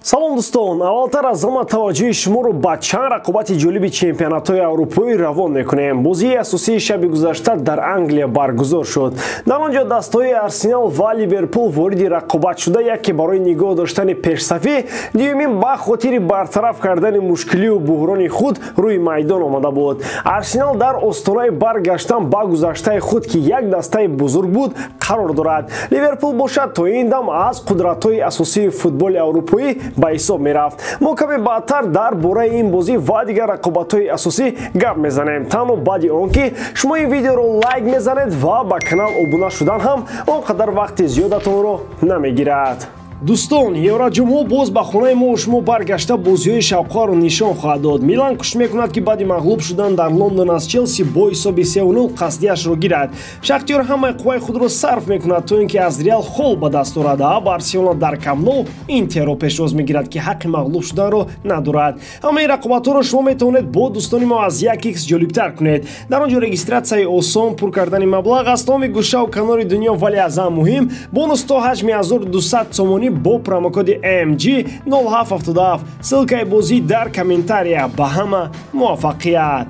Салом дӯстон, аввалтар аз ҳама таваҷҷӯҳи шуморо ба чанд рақобати ҷолиби чемпионатҳои аврупоӣ равон мекунем. Бозии асосии шаби гузашта дар Англия баргузор шуд. Дар он ҷо дастҳои Арсенал ва Ливерпул вориди рақобат шуда, яке барои нигоҳ доштани пешсафӣ, дуюмин ба хотири бартараф кардани мушкилию буҳрони худ рӯи майдон омада буд. Арсенал дар остонаи баргаштан ба гузаштаи худ, ки як дастаи бузург буд, қарор дорад. Ливерпул бошад, то ин дам аз қудратҳои асосии футболи аврупоӣ ба ҳисоб мерафт. Мо каме баъдтар дар бораи ин бозӣ ва дигар рақобатҳои асосӣ гап мезанем, танҳо баъди он ки шумо ин видеоро лайк мезанед ва ба канал обуна шудан ҳам он қадар вақти зиёдатонро намегирад. Дӯстон, Евроҷумҳо боз ба хонаи мо шумо баргашта бозиҳои шавқоварро нишон хоҳад дод. Милан кӯшиш мекунад, ки баъди мағлуб шудан дар Лондон аз Челси бо ҳисоби 3-0 қасдияшро гирад. Шахтиёр ҳамаи қувваи худро сарф мекунад, то ин ки аз Реал хол ба даст орад, а Барселона дар Камп Ноу Интерро пешвоз мегирад, ки ҳаққи мағлуб шуданро надорад. Ҳамаи рақобатҳоро шумо метавонед бо дӯстони мо аз 1x ҷолибтар кунед. Дар он ҷо регистратсияи осон, пур кардани маблағ аз тамоми гӯшаву канори дунё, вале аз ҳам муҳим бонус то ҳаҷми 1200 сомонӣ бо промокоди MG0777. Ссылкаи бозӣ дар комментария. Ба ҳама муваффақият!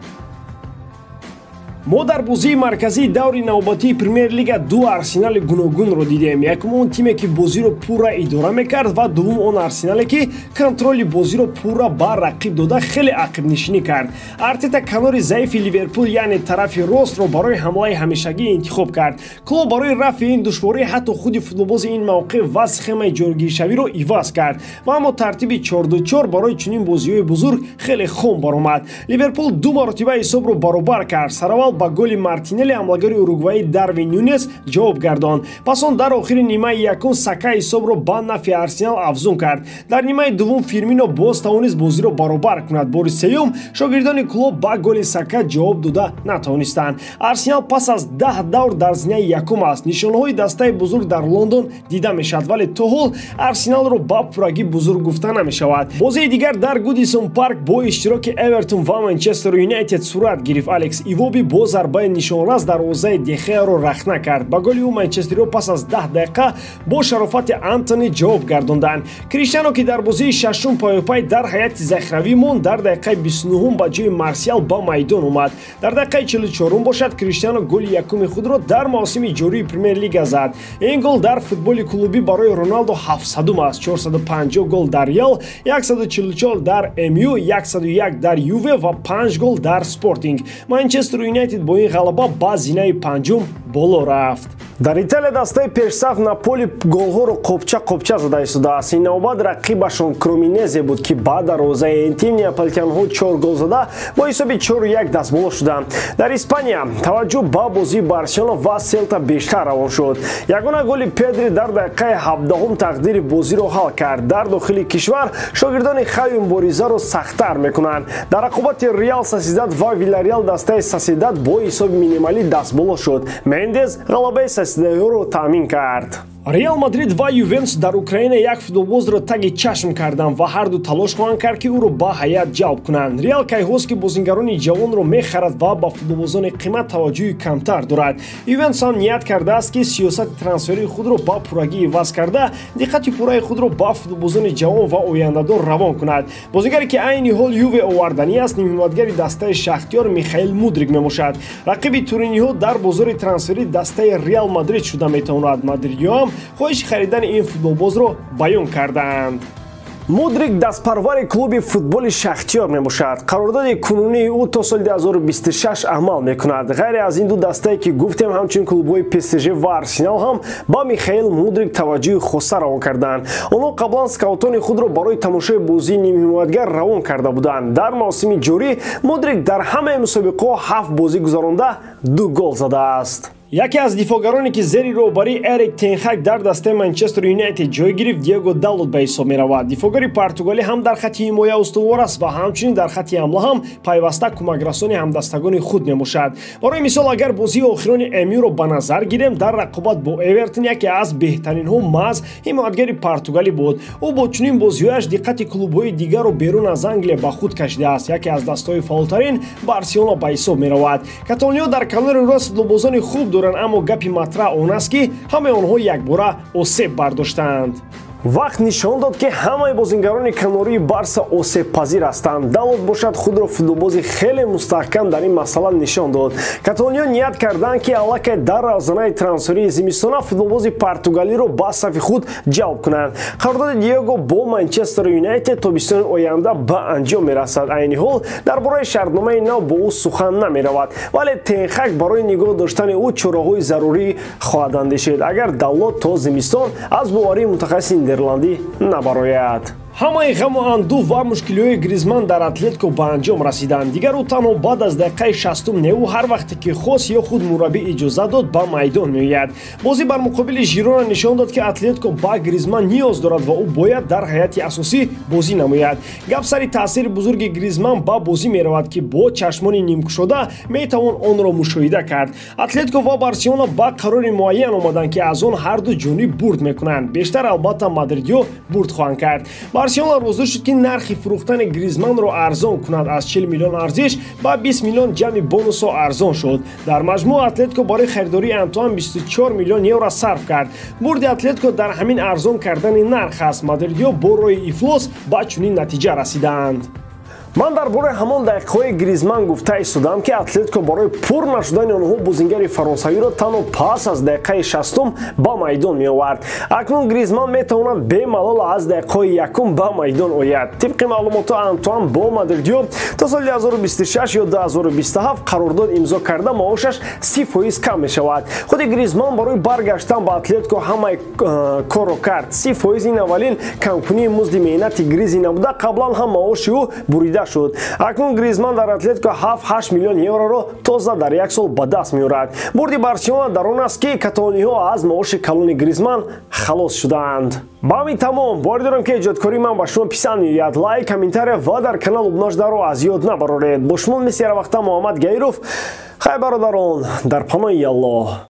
Мо дар бозии марказии даври навбатии Премер-лига ду Арсенали гуногунро дидем. Якум он тиме, ки бозиро пурра идора мекард, ва дуввум он Арсенале, ки контроли бозиро пурра ба рақиб дода, хеле ақибнишинӣ кард. Артета канори заифи Ливерпул, яъне тарафи ростро, барои ҳамлаи ҳамешагӣ интихоб кард. Клуб барои рафъи ин душворӣ ҳатто худи футболбози ин мавқеъ ва схемаи ҷойгиршавиро иваз кард. Ва аммо тартиби 4-2-4 барои чунин бозиҳои бузург хеле хом баромад. Ливерпул ду маротиба ҳисобро баробар кард. Сараввал ба голи Мартинелли ҳамлагари уругваӣ Дарвин Нюнес ҷавоб гардонд. Пас он дар охири нимаи якум Сака ҳисобро ба нафъи Арсенал афзун кард. Дар нимаи дуввум Фирмино боз тавонист бозиро баробар кунад. Бори сеюм шогирдони клуб ба голи Сака ҷавоб дода натавонистанд. Арсенал пас аз 10 давр дар зинаи якум аст. Нишонаҳои дастаи бузург дар Лондон дида мешавад, вале то ҳол Арсеналро ба пуррагӣ бузург гуфта намешавад. Бозии дигар дар Гудисон Парк бо иштироки Эвертон ва Манчестер Юнайтед сурат гирифт. Алекс Ивоби бо зарбаи нишонрас дарвозаи Дехеаро рахна кард. Ба голи ӯ манчестериҳо пас аз 10 дақиқа бо шарофати Антони ҷавоб гардонданд. Криштиано, ки дар бозии шашум паёпай дар ҳайати захиравӣ монд, дар дақиқаи 29 ба ҷои Марсиал ба майдон омад. Дар дақиқаи 44 бошад, Криштиано голи якуми худро дар мавсими ҷории Премер-лига зад. Ин гол дар футболи клубӣ барои Роналдо 700 аст: 450 гол дар Реал, 144 дар МЮ, 101 дар Юве ва 5 гол дар Спортинг. Манчестер Юнайтед бо ин ғалаба ба зинаи панҷум боло рафт. Дар Италия дастаи пешсаф Наполи голҳоро қопча-қопча зада истодааст. Ин навбат рақибашон Кроминезе буд, ки ба дарвозаи ин тим неаполитянҳо 4 гол зада, бо ҳисоби 4-1 дастболо шуданд. Дар Испания таваҷҷӯҳ ба бозии Барселона ва Селта бештар равон шуд. Ягона голи Педри дар дақиқаи 17 тақдири бозиро ҳал кард. Дар дохили кишвар шогирдони Хави муборизаро сахттар мекунанд. Дар рақобати Реал Сосидад ва Вилареал дастаи Сосидад бо ҳисоби минималӣ дастболо шуд. Мендес ғалабаи Сосидаҳоро таъмин кард. Реал Мадрид ва Ювентус дар Украина як футболбозро таги чашм карданд ва ҳарду талош хоҳанд кард, ки ӯро ба ҳайат ҷалб кунанд. Реал кайҳост, ки бозингарони ҷавонро мехарад ва ба футболбозони қимат таваҷҷӯҳи камтар дорад. Ювентус ҳам ният кардааст, ки сиёсати трансферии худро ба пуррагӣ иваз карда, диққати пурраи худро ба футболбозони ҷавон ва ояндадор равон кунад. Бозингаре, ки айни ҳол Юве оварданӣ аст, нимҳимоятгари дастаи Шахтиёр Михаил Мудрик мебошад. Рақиби туриниҳо дар бозори трансферӣ дастаи Реал Мадрид шуда метавонад. Мадридиҳо ҳам хоҳиши харидани ин футболбозро баён кардаанд. Мудрик дастпарвари клуби футболи Шахтиёр мебошад. Қарордоди кунунии ӯ то соли 2026 амал мекунад. Ғайр аз ин ду дастае, ки гуфтем, ҳамчунин клубҳои ПСЖ ва Арсенал ҳам ба Михаил Мудрик таваҷҷӯҳи хоса равон карданд. Онҳо қаблан скаутони худро барои тамошои бозии нимҳимоятгар равон карда буданд. Дар мавсими ҷорӣ Мудрик дар ҳамаи мусобиқаҳо 7 бозӣ гузаронда, 2 гол задааст. Яке аз дифоъгароне, ки зери роҳбарии Эрик Тенхак дар дастаи Манчестер Юнайтед ҷой гирифт, Диего Далот ба ҳисоб меравад. Дифоъгари португалӣ ҳам дар хатти ҳимоя устувор аст ва ҳамчунин дар хатти ҳамла ҳам пайваста кӯмакрасони ҳамдастагони худ мебошад. Барои мисол, агар бозии охирони МЮ-ро ба назар гирем, дар рақобат бо Эвертон яке аз беҳтаринҳо маҳз ҳимоятгари португалӣ буд. Ӯ бо чунин бозиҳояш диққати клубҳои дигарро берун аз Англия ба худ кашидааст. Яке аз дастаҳои фаъолтарин Барселона ба ҳисоб меравад. Каталониё дар канори рост футболбозони хуб доранд, аммо гапи матраҳ он аст, ки ҳамаи онҳо якбора осеб бардоштаанд. Вақт нишон дод, ки ҳамаи бозингарони канории Барса осебпазир ҳастанд. Далот бошад, худро футболбози хеле мустаҳкам дар ин масъала нишон дод. Каталониё ният карданд, ки аллакай дар равзанаи трансферии зимистона футболбози португалиро ба сафи худ ҷалб кунанд. Қарордоди Диего бо Манчестер Юнайтед тобистони оянда ба анҷом мерасад. Айни ҳол дар бораи шартномаи нав бо ӯ сухан намеравад, вале Тен Хаг барои нигоҳ доштани ӯ чораҳои зарурӣ хоҳад андешид, агар Далот то зимистон аз боварии мутахассиси нидерландӣ набарояд. Ҳамаи ғаму андӯҳ ва мушкилиҳои Гризман дар Атлетико ба анҷом расиданд. Дигар ӯ танҳо баъд аз дақиқаи 60 не, ӯ ҳар вақте ки хост ё худ мураббӣ иҷозат дод, ба майдон меояд. Бозӣ бар муқобили Жирона нишон дод, ки Атлетико ба Гризман ниёз дорад ва ӯ бояд дар ҳайати асосӣ бозӣ намояд. Гап сари таъсири бузурги Гризман ба бозӣ меравад, ки бо чашмони нимкушода метавон онро мушоҳида кард. Атлетико ва Барселона ба қарори муайян омаданд, ки аз он ҳарду ҷониб бурд мекунанд. Бештар албатта мадридиё бурд хоҳанд кард. Барселона розӣ шуд, ки нархи фурӯхтани Гризманро арзон кунад. Аз 40 миллион арзиш ба 20 миллион ҷамъи бонусҳо арзон шуд. Дар маҷмӯъ Атлетико барои харидории Антуан 24 миллион евро сарф кард. Бурди Атлетико дар ҳамин арзон кардани нарх аст. Мадридиё бо роҳи ифлос ба чунин натиҷа расидаанд. Ман дар бораи ҳамон дақиқаҳои Гризман гуфта истодам, ки Атлетико барои пур нашудани онҳо бозингари фаронсавиро танҳо пас аз дақиқаи 60 ба майдон меовард. Акнун Гризман метавонад бемалол аз дақиқаҳои якум ба майдон ояд. Тибқи маълумотҳо, Антуан бо мадридиё то соли 2026 ё 2027 қарордод имзо карда, маошаш 30% кам мешавад. Худи Гризман барои баргаштан ба Атлетико ҳамаи корро кард. 30% ин аввалин камкунии музди меҳнати Гризи набуда, қаблан ҳам маоши ӯ бурида шуд. Акнун Гризман дар Атлетико 7-8 миллион евроро тоза дар як сол ба даст меорад. Бурди Барселона дар он аст, ки каталониҳо аз маоши калони Гризман халос шудаанд. Ба ҳамин тамом. Боварӣ дорам, ки эҷодкории ман ба шумо писанд меояд. Лайк, комментария ва дар канал обуна шударо аз ёд набароред. Бо шумо мисли ҳар вақта Муҳаммад Гаиров. Хайр, бародарон, дар паноҳи Аллоҳ.